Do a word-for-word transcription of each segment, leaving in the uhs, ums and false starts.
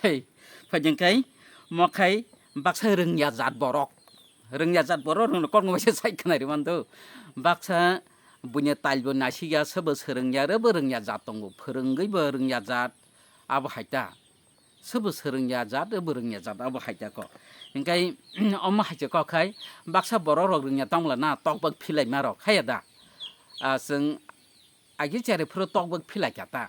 Hei, phaijeng khai, mo khai baksa rwngya jat borok. Rwngya jat borok rwngno kokno waisa sai khwnai rwmando. Baksa buini tailbo nasikya, sobo swrwngya, rwbo rwngya jat tongo. Phwrwngwibo rwngya jat, abo hai ta. Sobo swrwngya jat, rwbo rwngya jat, abo hai ta kok. Hingkhai, omo hai se kok khai, baksa borok rok rwngya tongla na, tokbak philai ma rok, haiya da. Ah, chwng Agi chari phuru tokbak philai kha ta.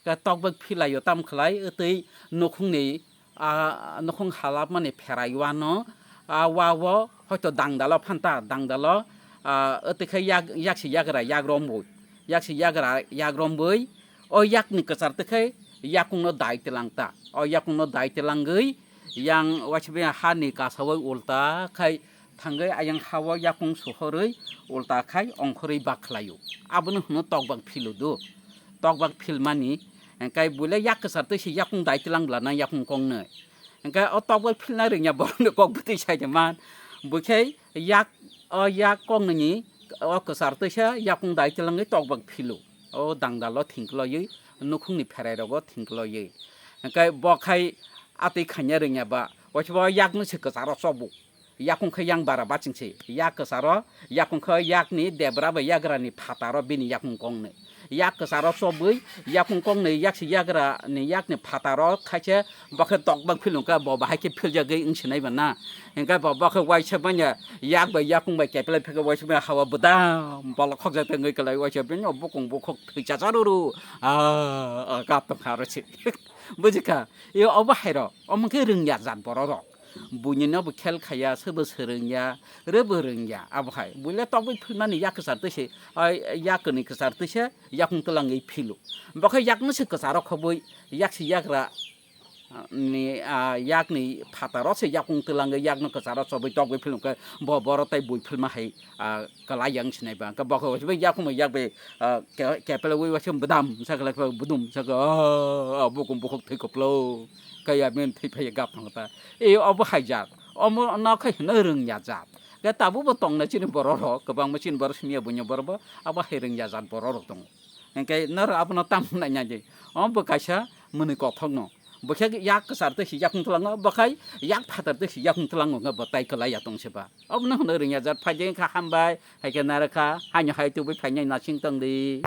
Khe tokbak philaio tam khlai, tei nukhungni, ah, nukhung halapmani pherai wano, ah, wa o hoito dangdalo phanta, dangdalo, ah, tei khe yak, yaksi yagra yak romboi, yaksi yagra yak romboi, o yakni kwchar tei khe yakungno dai tilang ta. O yakungno dai tilangwi yang waisa bai hani kasawai ulta khai thangwi ayang ha-o yakung sohorwi ulta khai ongkhorwi bak khlaio. Abono hwno tokbak philu do. Tokbak philmani, hingkhai buile yak kwchar tei se yakung dai tilang bwla nang yakung kongnwi. Hingkhai o tokbak philna rwngya borokni kok bwtwi sai de man. Buikhai yak, o yak kongnwini o kwchar tei se yakung dai tilangwi tokbak philu. O dangdalo thingkloiwi nukhungni pherai rogo thingkloiwi. Hingkhai bo khai atwi khaina rwngya ba, waisa bo yakno se kwcharo chobo. Yakung khe yang bara baching se. Yak kwcharo, yakung khe yakni debra bai yagrani phataro bini yakung kongnwi. Yak kwcharo chobwi, yakung kongnwi yaksi yagrani yakni phataro khaise bo khe tokbak philung khe bo bahai khe philjagwi wng sinai ba na. Hingkhe bo, bo khe waisa manya yak bai yakung bai kepelai phikhe waisa manya hawa bwdam bolok khokjak tongwi kwlai waisa bini bukung bukhuk thwichajak rw rw. Ah, ah, gap tongkha aro se. Bujikha? Yo obo hairok, omo khe rwngya jat borok rok. Buini no bo khel khaya, sobo swrwngya, rwbo rwngya, abo hai. Buile tokbwi philmani yak kwchar twi se, ai, yak kwni kwchar twi se, yakung twlangwi philo. Bo khe yakno se kwcharo khobwi, yaksi yagra, ah, ni, ah, yakni phataro se yakung twlangwi yakno kwcharo chobwi tokbwi philung khe bo boro tei bui philma hai, ah, kwlai yang sinai ba. Hwnkhe bo khe waisa bai yakung bai yak bai, ah, ke-, kepelwi waisa bwdam sa khe budum sa khe, ah, ah, bukung bukhuk thwi koplo. Kaya men thwi phai gap thang ta. E obo hai jat. Omo no khai hino rwngya jat. Khe tabuk bo tong nai chini borok rok, kwbangma chini borok simi ya buini borok bo abo hai rwngya jat borok rok tongo. Hingkhe noro abono tam nai nai di. Omo bo kaisa mwnwi kothok no. Bo khe yak kwchar twi si yakung twlango, bo khai yak phatar twi si yakung twlango hwnkhe bo tai kwlai ya tong se ba. Obo no hino rwngya jat phai de wngkha hambai, hai khe naro kha, haino hai tubui phainai nasing tong di.